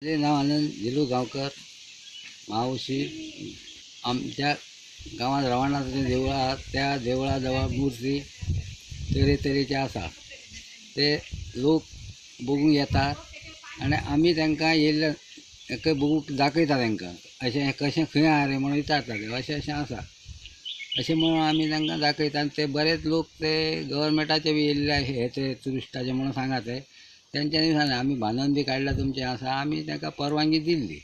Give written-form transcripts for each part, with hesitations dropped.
माझे नाव आनंद झिलू गांवकर, म्हावशी. आमच्या गांवांत रवळनाथाचें देवूळ आसा. त्या देवळा जवळ मुर्ती तरेतरेचे आसा. ते लोक बघूंक येतात आनी आमी तांकां येयल्ले बघूंक दाखयता तांकां, अशें कशें खंय आसा रे म्हणून विचारता ते, अशें अशें आसा अशें म्हणून आमी तांकां दाखयता. आनी ते बरेच लोक ते गव्हर्मेंटाचे बी येयल्ले हे ते ट्युरिस्टाचे म्हणून सांगा ते तेंच्यांनी सांगलें आमी बांदून बी काडल्या तुमचें आसा, आमी तांकां परवानगी दिल्ली.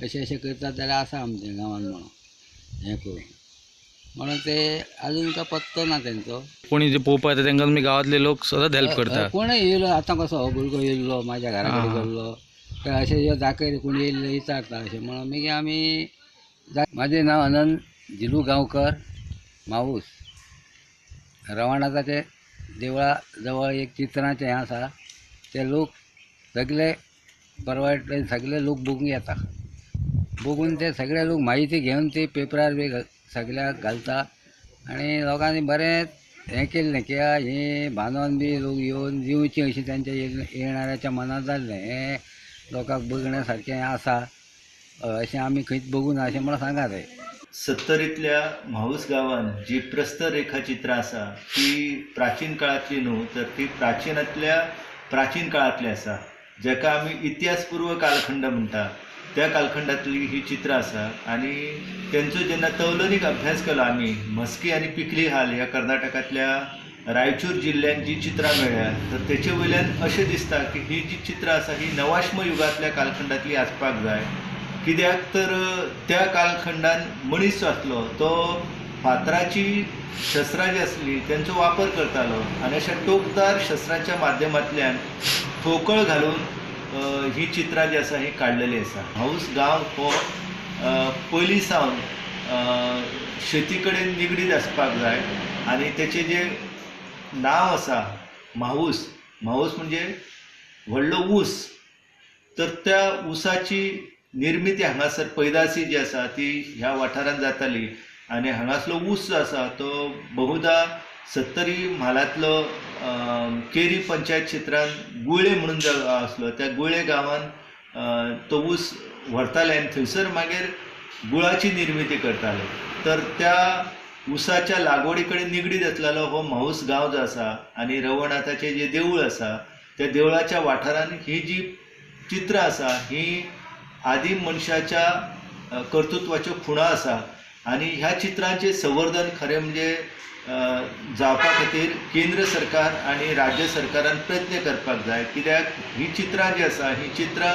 अशें अशें करतात जाल्यार आसा आमच्या गांवांत म्हणून हें करून म्हणून ते अजून काय पत्तो ना तेंचो. कोणी जे पळोवपाक येता तांकां तुमी गांवांतले लोक सदांच हेल्प करता. कोणूय येयलो आतां कसो हो भुरगो येयल्लो म्हाज्या घरा कडेन गेल्लो तर अशें यो दाखयले कोण येयल्ले विचारता अशें म्हणून मागीर आमी. म्हाजें नांव आनंद झिलू गांवकर, म्हावूस. रवळनाथाचे देवळा जवळ एक चित्रांचें हें आसा. ते लोक सगळे परवाटे सगळे लोक बघूंक येता. बघून ते सगळे लोक म्हायती घेवन ते पेपरार बी सगळ्याक घालता आनी लोकांनी बरें हें केल्लें की हें बांदोन बी लोक येवन दिवची अशें तांच्या येणाऱ्याच्या मनांत जाल्लें. हें लोकांक बघण्या सारकें आसा अशें आमी खंयच बघूना अशें म्हणून सांगा ते. सत्तरींतल्या म्हावूस गांवांत जी प्रस्तर रेखाचित्रां आसा ती प्राचीन काळांतली न्हू, तर ती प्राचीनांतल्या प्राचीन काळांतली आसा, जाका आमी इतिहासपूर्व कालखंड म्हणटा. त्या कालखंडांतली ही चित्रां आसा आनी तेंचो जेन्ना तौलनीक अभ्यास केलो आमी, म्हस्की आनी पिकली हाल ह्या कर्नाटकांतल्या रायचूर जिल्ल्यांत जी चित्रां मेळ्ळ्या तर तेचे वयल्यान अशें दिसता की ही जी चित्रां आसा ही नवाश्म युगांतल्या कालखंडांतली आसपाक जाय. कित्याक तर त्या कालखंडान मनीस जो आसलो तो फातराची शस्त्रां जी आसली तेंचो वापर करतालो आनी अशा टोकदार शस्त्रांच्या माध्यमांतल्यान ठोकळ घालून ही चित्रां जी आसा ही काडलेली आसा. म्हावूस गांव हो पयलीं सावन शेती कडेन निगडीत आसपाक जाय आनी तेचें जें नांव आसा म्हावूस, म्हावूस म्हणजे व्हडलो ऊस, तर त्या ऊसाची निर्मिती हांगासर पैदासी जी आसा ती ह्या वाठारांत जाताली आनी हांगासलो ऊस जो आसा तो बहुदा सत्तरी म्हालांतलो केरी पंचायत क्षेत्रांत गुळे म्हणून जो गांव आसलो त्या गुळे गांवांत तो ऊस व्हरताले आनी थंयसर मागीर गुळाची निर्मिती करताले. तर त्या ऊसाच्या लागवडी कडेन निगडीत आसलेलो हो म्हावूस गांव जो आसा आनी रवळनाथाचें जें देवूळ आसा त्या देवळाच्या वाठारांत ही जी चित्रां आसा ही आदीम मनशाच्या कर्तृत्वाच्यो खुणा आसा आनी ह्या चित्रांचें संवर्धन खरें म्हणजे जावपा खातीर केंद्र सरकार आनी राज्य सरकारान प्रयत्न करपाक जाय. कित्याक ही चित्रां जी आसा ही चित्रां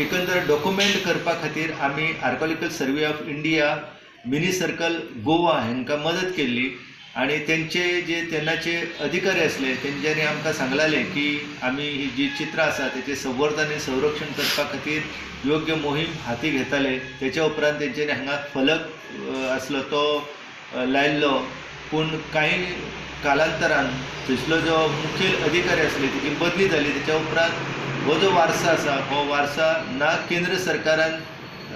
एकंदर डॉक्युमेंट करपा खातीर आमी archaeological survey of India mini circle Goa हांकां मदत केल्ली आनी तेंचे जे तेन्नाचे अधिकारी आसले तेंच्यांनी आमकां सांगलेलें की आमी ही जी चित्रां आसा तेचें संवर्धन आनी संरक्षण करपा खातीर योग्य मोहीम हाती घेताले. तेच्या उपरांत तेंच्यांनी हांगा फलक आसलो तो लायल्लो, पूण कांय कालांतरान थंयसलो जो मुखेल अधिकारी आसले तेची बदली जाली. तेच्या उपरांत हो जो वारसा आसा हो वारसा ना केंद्र सरकारान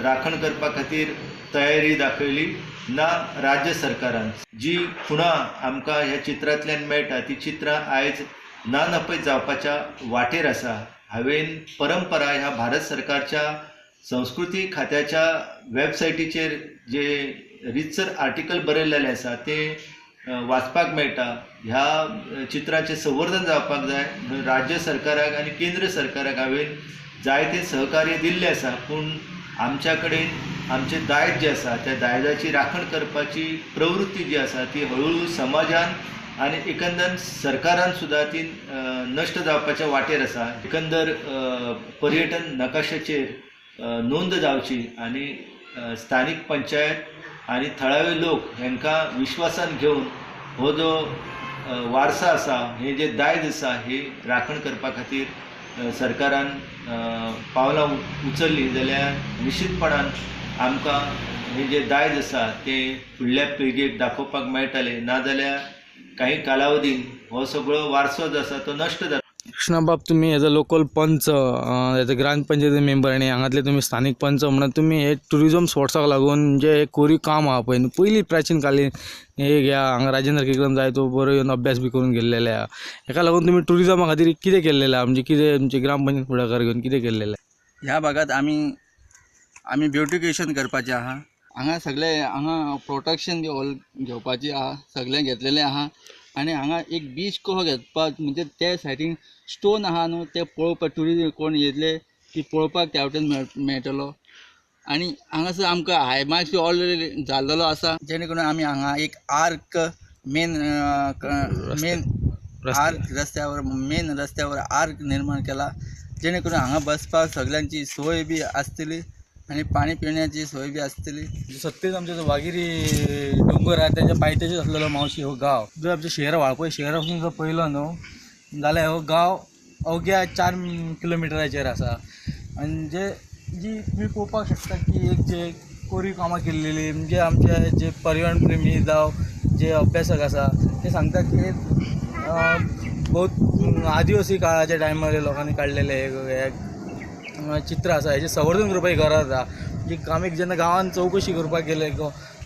राखण करपा खातीर तयारी दाखयली ना राज्य सरकारान. जी खुणां आमकां ह्या चित्रांतल्यान मेळटा ती चित्रां आयज ना नपयत जावपाच्या वाटेर आसा. हांवें परंपरा ह्या भारत सरकारच्या संस्कृती खात्याच्या वेबसायटीचेर जे रितसर आर्टिकल बरयलेलें आसा तें वाचपाक मेळटा. ह्या चित्रांचें संवर्धन जावपाक जाय म्हणून राज्य सरकाराक आनी केंद्र सरकाराक हांवें जायते सहकार्य दिल्लें आसा, पूण आमच्या कडेन आमचें दायज जें आसा त्या दायजाची राखण करपाची प्रवृत्ती जी आसा ती हळूहळू समाजान आनी एकंदर सरकारान सुद्दां ती नश्ट जावपाच्या वाटेर आसा. एकंदर पर्यटन नकाशाचेर नोंद जावची आनी स्थानीक पंचायत आनी थळावे लोक हांकां विश्वासान घेवन हो जो वारसा आसा हे जे दायज आसा ही राखण करपा खातीर सरकारान पावलां उचललीं जाल्यार निश्चितपणान आमकां हे जे दायज आसा तें फुडल्या पिळगेक दाखोवपाक मेळटलें. नाजाल्यार काही कालावधीन हो सगळो वारसो जो आसा तो नश्ट जाता. कृष्णाबाब, तुमी एज अ लोकल पंच, एज अ ग्रामपंचायती मेंबर आनी हांगातले तुमी स्थानीक पंच म्हणून तुमी हे ट्युरिजम स्पॉट्साक लागून जे कोरीव काम आहा पळय न्हू पयलीं प्राचीन कालीन एक ह्या हांगा राजेंद्र केळकर जाय तो बरो येवन अभ्यास बी करून गेल्लेले आहा, हेका लागून तुमी ट्युरिजमा खातीर कितें केल्लेलें आहा, म्हणजे कितें तुमचे ग्रामपंचायत फुडाकार घेवन कितें केल्लेलें? ह्या भागात आमी आमी ब्युटिफिकेशन करपाचें आहा. हांगा सगळे हांगा प्रोटेक्शन बी ऑल घेवपाचें आहा, सगळें घेतलेलें आहा. आनी हांगा एक बीच कसो घेवपाक म्हणजे ते सायडीन स्टोन आहा न्हू, ते पळोवपाक ट्युरिस्ट कोण येतले ती पळोवपाक त्या वटेन मेळटलो. आनी हांगासर आमकां हायमार्क ऑलरेडी जाल्लेलो आसा, जेणे करून आमी हांगा एक आर्क मेन मेन आर्क रस्त्यावर मेन रस्त्यावर आर्क निर्माण केला, जेणे करून हांगा बसपाक सगळ्यांची सोय बी आसतली आनी पाणी पिण्याची सोय बी आसतली. सत्तेच आमच्या जो वाघिरी डोंगर आहा त्याच्या पायथ्याचेर आसलेलो मावशी हो गांव. जर आमच्या शहर वाळपय शहरा पासून जर पयलो न्हू जाल्यार हो गांव अवघ्या 4 किलोमिटराचेर आसा. आनी जे जी तुमी पळोवपाक शकता की एक जे कोरीव कामां केल्लेली म्हणजे आमचे जे पर्यावरण प्रेमी जावं जे अभ्यासक आसा ते सांगता की बहुत आदिवासी काळाच्या टायमार लोकांनी काडलेले हे चित्र आसा, हेजें संवर्धन करपाची गरज आसा. जी आमी जेन्ना गांवांत चवकशी करपाक गेले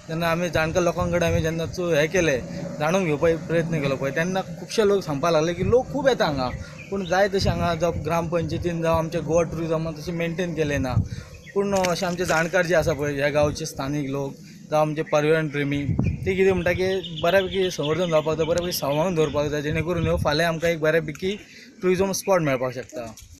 तेन्ना आमी जाणकार लोकां कडेन आमी जेन्ना हें केलें, जाणून घेवपाक प्रयत्न केलो पळय तेन्ना खुबशे लोक सांगपाक लागले की लोक खूब येता हांगा, पूण जाय तशें हांगा जावं ग्रामपंचायतीन जावं आमच्या गोवा ट्युरिजमान तशें मेनटेन केलें ना. पूण अशे आमचे जाणकार जे आसा पळय ह्या गांवचे स्थानीक लोक जावं आमचे पर्यावरण प्रेमी ते कितें म्हणटा की बऱ्यापैकी संवर्धन जावपाक जाय, बऱ्यापैकी सांबाळून दवरपाक जाय, जेणे करून ह्यो फाल्यां आमकां एक बऱ्यापैकी ट्युरिजम स्पॉट मेळपाक शकता.